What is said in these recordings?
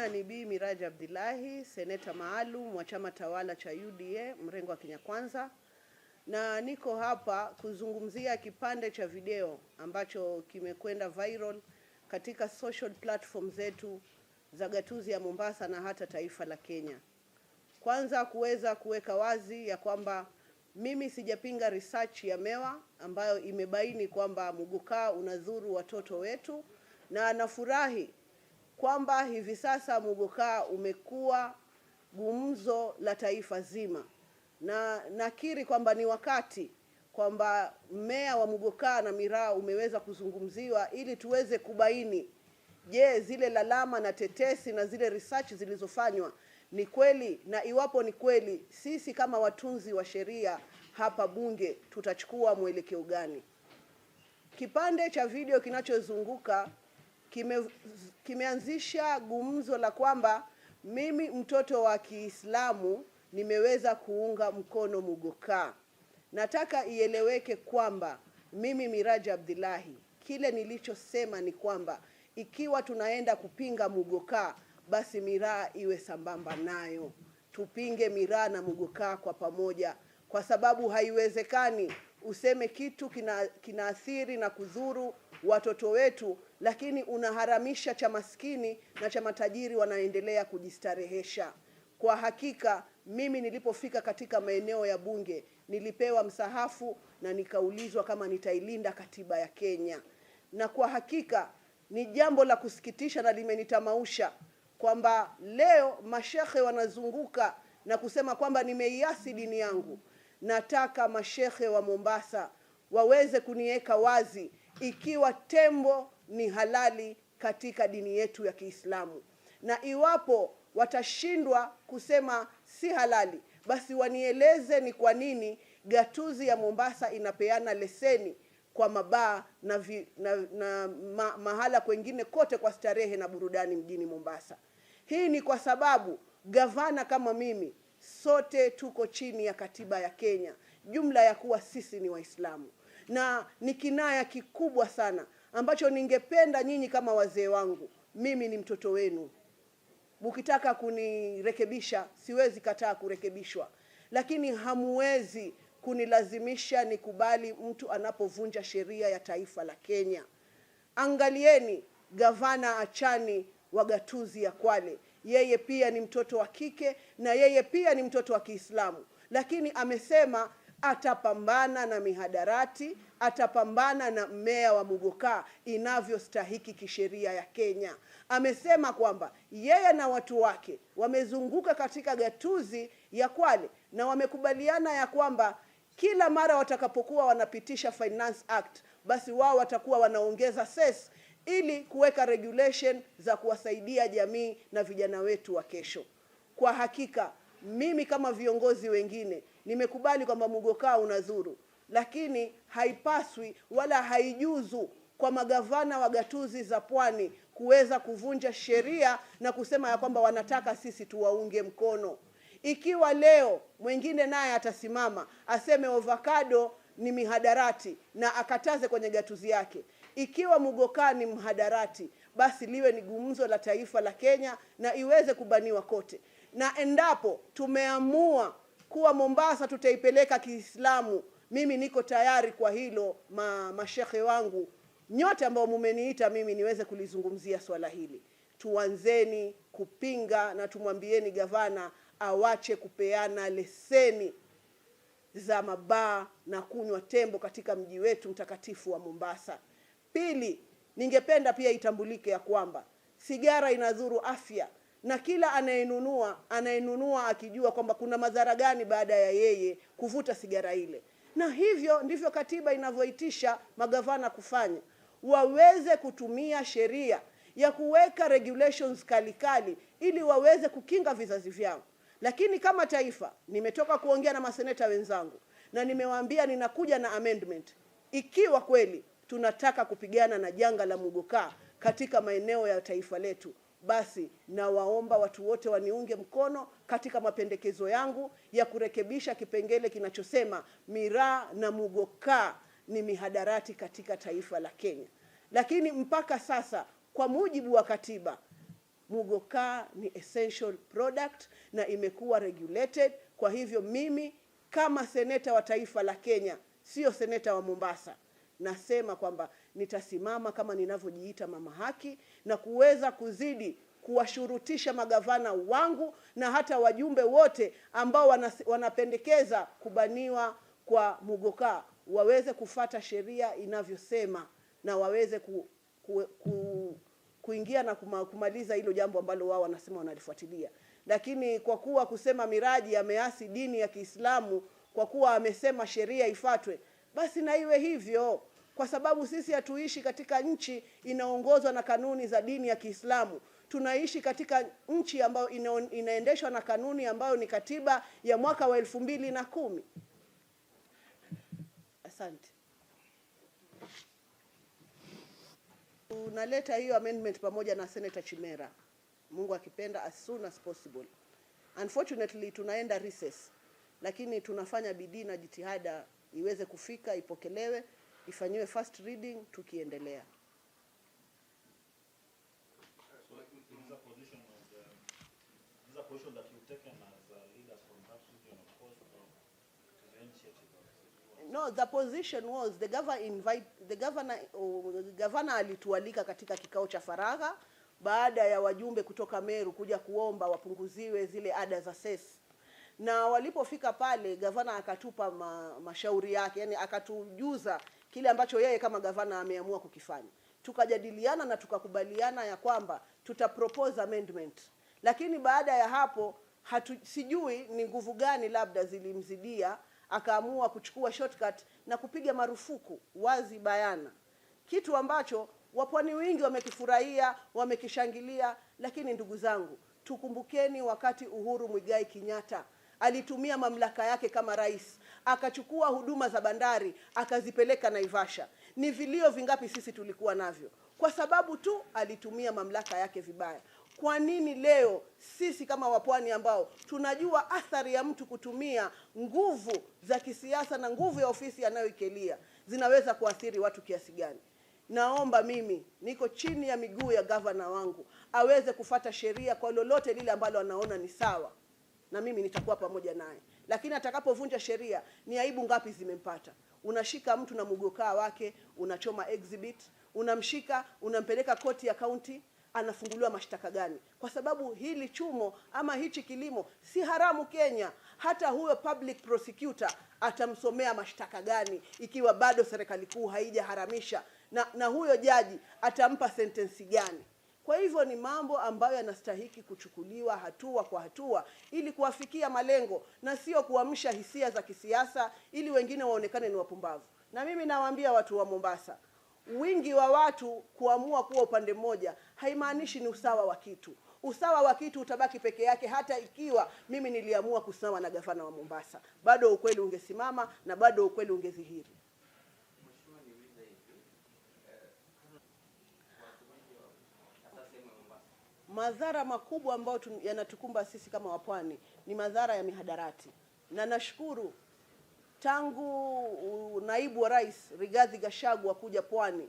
Ni Bi Miraji Abdullahi, seneta maalum wa chama tawala cha UDA mrengo wa Kenya Kwanza, na niko hapa kuzungumzia kipande cha video ambacho kimekwenda viral katika social platform zetu za gatuzi ya Mombasa na hata taifa la Kenya. Kwanza kuweza kuweka wazi ya kwamba mimi sijapinga research ya MEWA ambayo imebaini kwamba muguka unadhuru watoto wetu, na nafurahi kwamba hivi sasa muguka umekuwa gumzo la taifa zima, na nakiri kwamba ni wakati kwamba mmea wa muguka na miraa umeweza kuzungumziwa ili tuweze kubaini, je, zile lalama na tetesi na zile research zilizofanywa ni kweli, na iwapo ni kweli, sisi kama watunzi wa sheria hapa bunge tutachukua mwelekeo gani? Kipande cha video kinachozunguka kimeanzisha gumzo la kwamba mimi mtoto wa Kiislamu nimeweza kuunga mkono muguka. Nataka ieleweke kwamba mimi Miraji Abdullahi, kile nilichosema ni kwamba ikiwa tunaenda kupinga muguka, basi miraa iwe sambamba nayo. Tupinge miraa na muguka kwa pamoja, kwa sababu haiwezekani useme kitu kinaathiri na kudhuru watoto wetu, lakini unaharamisha cha maskini na cha matajiri wanaendelea kujistarehesha. Kwa hakika mimi nilipofika katika maeneo ya bunge nilipewa msahafu na nikaulizwa kama nitailinda katiba ya Kenya, na kwa hakika ni jambo la kusikitisha na limenitamausha kwamba leo mashehe wanazunguka na kusema kwamba nimeiasi dini yangu. Nataka mashehe wa Mombasa waweze kuniweka wazi ikiwa tembo ni halali katika dini yetu ya Kiislamu, na iwapo watashindwa kusema si halali, basi wanieleze ni kwa nini gatuzi ya Mombasa inapeana leseni kwa mabaa na mahala kwengine kote kwa starehe na burudani mjini Mombasa. Hii ni kwa sababu gavana kama mimi, sote tuko chini ya katiba ya Kenya, jumla ya kuwa sisi ni Waislamu, na ni kinaya kikubwa sana ambacho ningependa nyinyi kama wazee wangu, mimi ni mtoto wenu, mkitaka kunirekebisha siwezi kataa kurekebishwa, lakini hamuwezi kunilazimisha nikubali mtu anapovunja sheria ya taifa la Kenya. Angalieni gavana Achani wa gatuzi ya Kwale, yeye pia ni mtoto wa kike na yeye pia ni mtoto wa Kiislamu, lakini amesema atapambana na mihadarati, atapambana na mmea wa muguka inavyostahiki kisheria ya Kenya. Amesema kwamba yeye na watu wake wamezunguka katika gatuzi ya Kwale na wamekubaliana ya kwamba kila mara watakapokuwa wanapitisha Finance Act, basi wao watakuwa wanaongeza cess ili kuweka regulation za kuwasaidia jamii na vijana wetu wa kesho. Kwa hakika mimi kama viongozi wengine nimekubali kwamba muguka unadhuru, lakini haipaswi wala haijuzu kwa magavana wa gatuzi za pwani kuweza kuvunja sheria na kusema ya kwamba wanataka sisi tuwaunge mkono. Ikiwa leo mwingine naye atasimama aseme avocado ni mihadarati na akataze kwenye gatuzi yake, ikiwa muguka ni mhadarati, basi liwe ni gumzo la taifa la Kenya na iweze kubaniwa kote. Na endapo tumeamua kuwa Mombasa tutaipeleka Kiislamu, mimi niko tayari kwa hilo, mashehe wangu nyote ambao mumeniita mimi niweze kulizungumzia swala hili. Tuanzeni kupinga na tumwambieni gavana awache kupeana leseni za mabaa na kunywa tembo katika mji wetu mtakatifu wa Mombasa. Pili, ningependa pia itambulike ya kwamba sigara inadhuru afya, na kila anayenunua akijua kwamba kuna madhara gani baada ya yeye kuvuta sigara ile. Na hivyo ndivyo katiba inavyoitisha magavana kufanya, waweze kutumia sheria ya kuweka regulations kalikali ili waweze kukinga vizazi vyao. Lakini kama taifa, nimetoka kuongea na maseneta wenzangu na nimewaambia ninakuja na amendment ikiwa kweli tunataka kupigana na janga la muguka katika maeneo ya taifa letu, basi nawaomba watu wote waniunge mkono katika mapendekezo yangu ya kurekebisha kipengele kinachosema miraa na muguka ni mihadarati katika taifa la Kenya. Lakini mpaka sasa kwa mujibu wa katiba, Muguka ni essential product na imekuwa regulated. Kwa hivyo mimi kama seneta wa taifa la Kenya, sio seneta wa Mombasa, nasema kwamba nitasimama kama ninavyojiita mama haki na kuweza kuzidi kuwashurutisha magavana wangu na hata wajumbe wote ambao wanapendekeza kubaniwa kwa muguka waweze kufata sheria inavyosema na waweze kuingia na kumaliza hilo jambo ambalo wao wanasema wanalifuatilia. Lakini kwa kuwa kusema Miraji ameasi dini ya Kiislamu kwa kuwa amesema sheria ifatwe, basi na iwe hivyo, kwa sababu sisi hatuishi katika nchi inaongozwa na kanuni za dini ya Kiislamu. Tunaishi katika nchi ambayo inaendeshwa na kanuni ambayo ni katiba ya mwaka wa 2010. Asante. Tunaleta hiyo amendment pamoja na Senator Chimera, Mungu akipenda, as soon as possible. Unfortunately tunaenda recess, lakini tunafanya bidii na jitihada iweze kufika, ipokelewe, ifanyiwe first reading tukiendelea. So it is a position of it is a position that you've taken as leaders from that region, of course, or it is an initiative of No, the position was the governor invite the governor, oh, the governor alitualika katika kikao cha faragha baada ya wajumbe kutoka Meru kuja kuomba wapunguziwe zile ada za cess. Na walipofika pale gavana akatupa mashauri yake, yani akatujuza kile ambacho yeye kama gavana ameamua kukifanya. Tukajadiliana na tukakubaliana ya kwamba tuta propose amendment. Lakini baada ya hapo sijui ni nguvu gani labda zilimzidia, akaamua kuchukua shortcut na kupiga marufuku wazi bayana, kitu ambacho wapwani wengi wamekifurahia, wamekishangilia. Lakini ndugu zangu, tukumbukeni wakati Uhuru Muigai Kenyatta alitumia mamlaka yake kama rais, akachukua huduma za bandari akazipeleka Naivasha. Ni vilio vingapi sisi tulikuwa navyo kwa sababu tu alitumia mamlaka yake vibaya. Kwa nini leo sisi kama wapwani ambao tunajua athari ya mtu kutumia nguvu za kisiasa na nguvu ya ofisi anayoikelia zinaweza kuathiri watu kiasi gani? Naomba mimi niko chini ya miguu ya gavana wangu aweze kufata sheria kwa lolote lile ambalo anaona ni sawa, na mimi nitakuwa pamoja naye. Lakini atakapovunja sheria, ni aibu ngapi zimempata? Unashika mtu na muguka wake, unachoma exhibit, unamshika, unampeleka koti ya county, anafunguliwa mashtaka gani? Kwa sababu hili chumo ama hichi kilimo si haramu Kenya. Hata huyo public prosecutor atamsomea mashtaka gani ikiwa bado serikali kuu haijaharamisha, na huyo jaji atampa sentensi gani? Kwa hivyo ni mambo ambayo yanastahiki kuchukuliwa hatua kwa hatua ili kuwafikia malengo na sio kuamsha hisia za kisiasa ili wengine waonekane ni wapumbavu. Na mimi nawaambia watu wa Mombasa, wingi wa watu kuamua kuwa upande mmoja haimaanishi ni usawa wa kitu. Usawa wa kitu utabaki peke yake hata ikiwa mimi niliamua kusimama na gavana wa Mombasa. Bado ukweli ungesimama na bado ukweli ungedhihiri. Mheshimiwa, niulize hivi, watu wengi hasa sehemu ya Mombasa, Madhara makubwa ambayo yanatukumba sisi kama wapwani ni madhara ya mihadarati. Na nashukuru tangu naibu wa rais Rigathi Gachagua kuja pwani,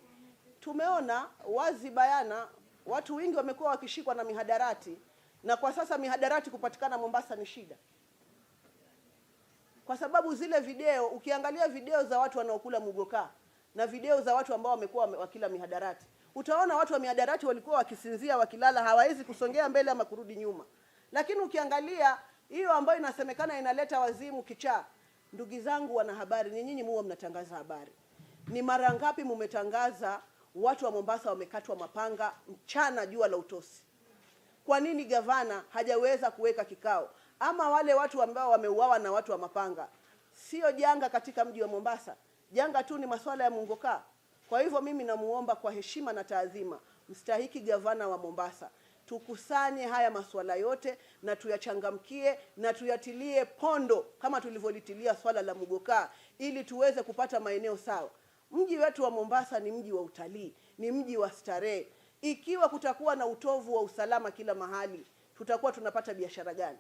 tumeona wazi bayana watu wengi wamekuwa wakishikwa na mihadarati, na kwa sasa mihadarati kupatikana Mombasa ni shida. Kwa sababu zile video, ukiangalia video za watu wanaokula muguka na video za watu ambao wamekuwa wakila mihadarati, utaona watu wa mihadarati walikuwa wakisinzia, wakilala, hawawezi kusongea mbele ama kurudi nyuma. Lakini ukiangalia hiyo ambayo inasemekana inaleta wazimu, kichaa, ndugu zangu wanahabari, ni nyinyi muwe mnatangaza habari. Ni mara ngapi mumetangaza watu wa Mombasa wamekatwa mapanga mchana jua la utosi? Kwa nini gavana hajaweza kuweka kikao? Ama wale watu ambao wameuawa na watu wa mapanga, sio janga katika mji wa Mombasa, janga tu ni masuala ya muguka. Kwa hivyo mimi namuomba kwa heshima na taadhima mstahiki gavana wa Mombasa, tukusanye haya masuala yote na tuyachangamkie na tuyatilie pondo kama tulivyolitilia swala la muguka, ili tuweze kupata maeneo sawa. Mji wetu wa Mombasa ni mji wa utalii, ni mji wa starehe. Ikiwa kutakuwa na utovu wa usalama kila mahali, tutakuwa tunapata biashara gani?